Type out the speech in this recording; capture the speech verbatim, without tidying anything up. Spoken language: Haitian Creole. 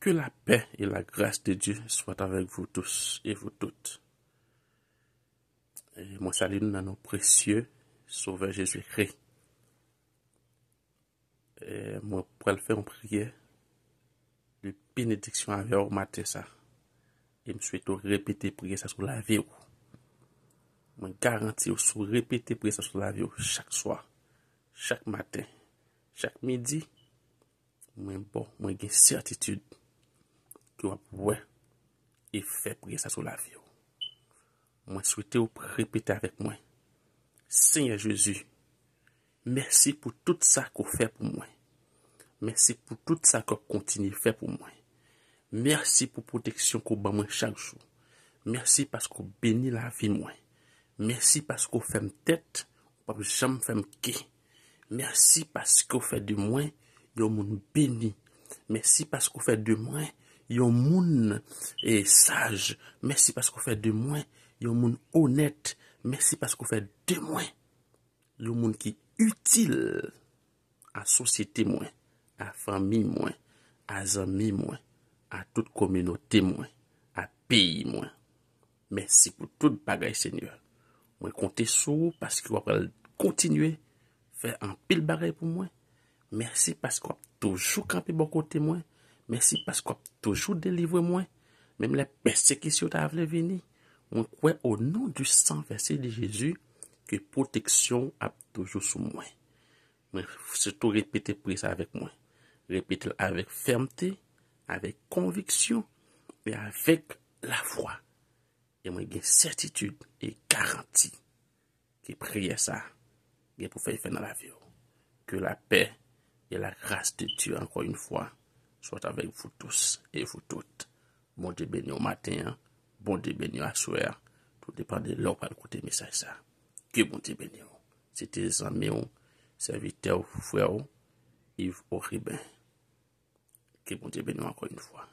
Que la paix et la grâce de Dieu soient avec vous tous et vous toutes. E mwen salye nou nan non presye Sovè Jezikri. E mwen pral fè yon priyè de benediksyon avè w maten sa. E m swete w repete priyè sa sou lavi w. Mwen garanti w, si w repete priyè sa sou lavi w chak swa, chak maten, chak midi, mwen bon, mwen gen sètitid ke w ap wè efè priyè sa sou lavi w. Mwen swete w repete avèk mwen. Senyè Jezi, mèsi pou tout sa ke w fè pou mwen. Mèsi pou tout sa ke w ap kontinye fè pou mwen. Mèsi pou pwoteksyon ke w ban mwen chak jou. Mèsi paske w beni lavi mwen. Mèsi paske w fè m tèt, ou p ap janm fè m ke. Mèsi paske w fè de mwen yon moun beni. Mèsi paske w fè de mwen yon moun e saj. Mèsi paske w fè de mwen yon moun onèt. Mèsi paske w fè de mwen yon moun ki itil a sosyete mwen, a fanmi mwen, a zanmi mwen, a tout kominote mwen, a peyi mwen. Mèsi pou tout bagay, Senyè. Mwen konte sou ou paske w ap pral kontinye fè anpil bagay pou mwen. Mèsi paske w ap toujou kanpe bò kote mwen. Mèsi paske w ap toujou delivre mwen. Menm lè pèsekisyon ta vle vini, mwen kwè o non du sang versé de Jésus ke pwoteksyon w ap toujou sou mwen. Mwen swete w repete priyè sa avèk mwen. Repete l avèk fèmte, avèk konviksyon e avèk lafwa. E mwen gen sètitid e garanti ke priyè sa gen pou fè efè nan lavi w. Que la paix et la grâce de Dieu, encore une fois, soient avec vous tous et vous toutes. Bondye beni w maten an, Bondye beni w aswè a, tou depann de lè w pral koute mesaj sa. Ke Bondye beni w. Se te zanmi w, sèvitè w, frè w, Yves Oriben. Ke Bondye beni w ankò yon fwa.